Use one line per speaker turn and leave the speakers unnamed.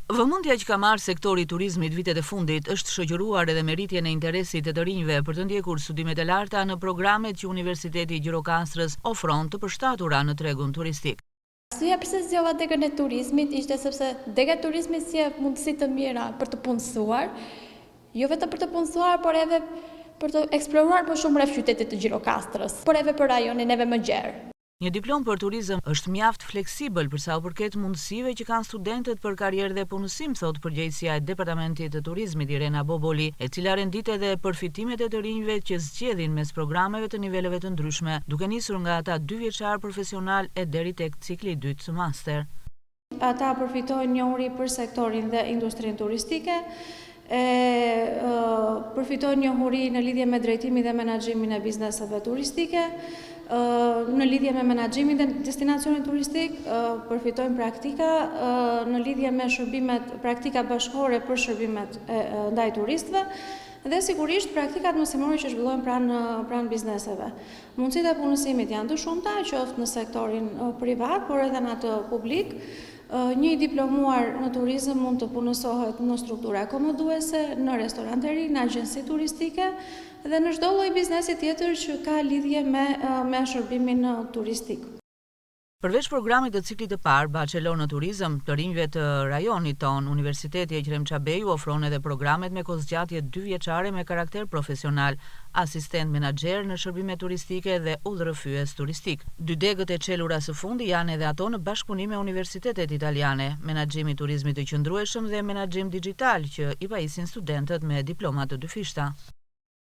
Vëmendja që ka marrë sektori i turizmit vitet e fundit është shoqëruar edhe me rritjen e interesit të të rinjve për të ndjekur studimet e larta në programet që Universiteti i Gjirokastrës ofron të përshtatura në tregun turistik.
Arsyeja pse zgjodha degën e turizmit ishte sepse dega e turizmit sjell mundësi të mira për të punësuar, jo vetëm për të punësuar, por edhe për të eksploruar më shumë rreth qytetit të Gjirokastrës, por edhe për rajonin edhe më gjerë.
Një diplomë për turizëm është mjaft fleksibël për sa u përket mundësive që kanë studentët për karrierë dhe punësim, thotë përgjegjësja e Departamentit të Turizmit, Irena Boboli, e cila rendit edhe përfitimet e të rinjve që zgjedhin mes programeve të niveleve të ndryshme, duke nisur nga ata dyvjeçar profesional e deri tek cikli i dytë master.
Ata përfitojnë njohuri për sektorin dhe industrinë turistike, e përfitojnë njohuri në lidhje me drejtimin dhe menaxhimin e bizneseve turistike, në lidhje me menaxhimin dhe destinacionit turistik, përfitojnë praktika në lidhje me shërbimet, praktika bashkëkohore për shërbimet ndaj turistëve dhe sigurisht praktikat mësimore që zhvillohen pranë pranë bizneseve. Mundësitë e punësimit janë të shumta, qoftë në sektorin privat, por edhe në atë publik. Një i diplomuar në turizëm mund të punësohet në struktura akomoduese, në restoranteri, në agjenci turistike dhe në çdo lloj biznesi tjetër që ka lidhje me me shërbimin turistik.
Përveç programit të ciklit të parë, Bachelor në Turizëm, të rinjve të rajonit tonë, Universiteti Eqrem Çabej u ofron edhe programet me kohëzgjatje dyvjeçare me karakter profesional, asistent menaxher në shërbime turistike dhe udhërrëfyes turistik. Dy degët e çelura së fundi janë edhe ato në bashkëpunim me universitetet italiane, Menaxhim i Turizmit të Qëndrueshëm dhe Menaxhim Dixhital, që i pajisin studentët me diploma të dyfishta.